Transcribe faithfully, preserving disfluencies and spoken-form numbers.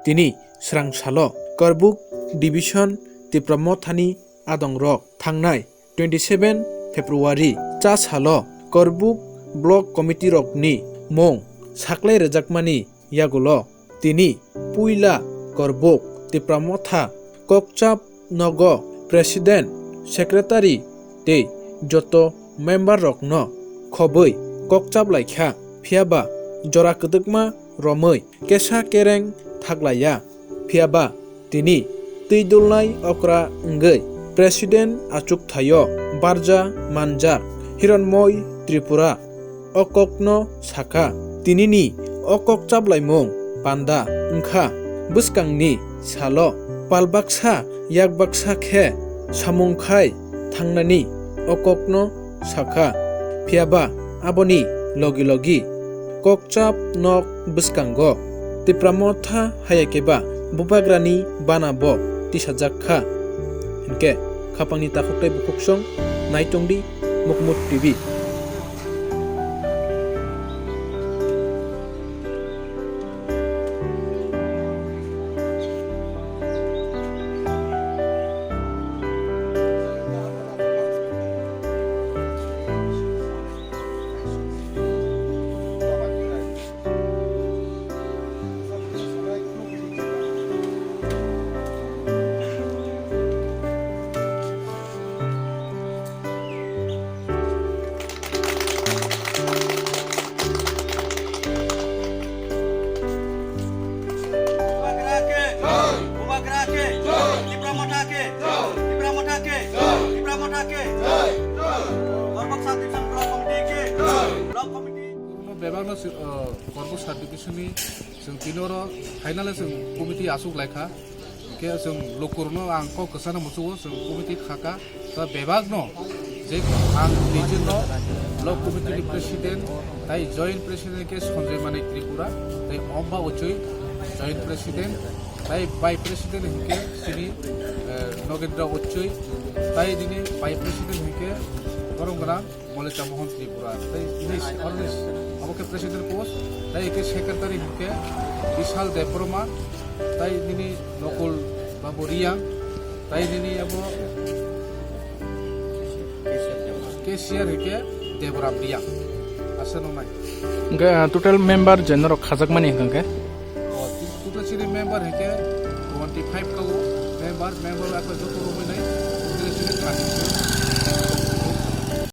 Tini srang salo Korbuk Division Tipra Mothani adongrok thangnai twenty seven February cha salo Korbuk Block Committee rokni mung saklai rwjakmani yagulo tini puila Korbuk Tipra Motha kokchap nogo President, Secretary tei joto member rokno khobwi kokchap laikha, phiyaba jora kwdwkma romwi kesa kereng thaklaiya, phiyaba tini twi dulnai okra wngwi President achuk thaio barja manjak Hironmoi Tripura o kokno sakha. Tinini o kok chaplaimung panda wngkha bwskangni salo pal baksa yak baksa khe samung khai thangnani o kokno sakha. Phiyaba aboni logi logi kokchap nok bwskango Tipra Motha hayakeba bubagrani bana bo tisajak kha. Hinkhe khapangni takhuk tei bukhuksong naitongdi Mukmut T V. Bubagra ke jai. Bubagra ke jai. Tipra Motha ke jai. Tipra Motha ke jai. Tipra Motha ke jai. Korbuk Sub Division Block Committee ke jai. Block Committee. Bebakno, uh, Korbuk Sub Division ni chwng tini oro final chwng committee aswk laikha. Khe chwng lukurokno ang kok kwchangno muchungo, chwng committee khaka. Ta bebakno je ang nijino block committee ni president, tai joint president ke Sanjay Manik Tripura, tai Omba Uchui joint president, tai vice president hinkhe sini, eh, Nogendra Uchui, tai nini vice president hinkhe borom gwnang Molita Mohan Tripura, tai ini orni abo ke president post, tai ke secretary hinkhe Bishal Debbarma, tai nini Nokul Babu Riang, tai nini abo cashier hinkhe Debram Riang. Asa nonai. Hingke, ah, total member je norok khajakmani hingke? Oh, total sini member hinkhe twenty five kago. Member, member ako joto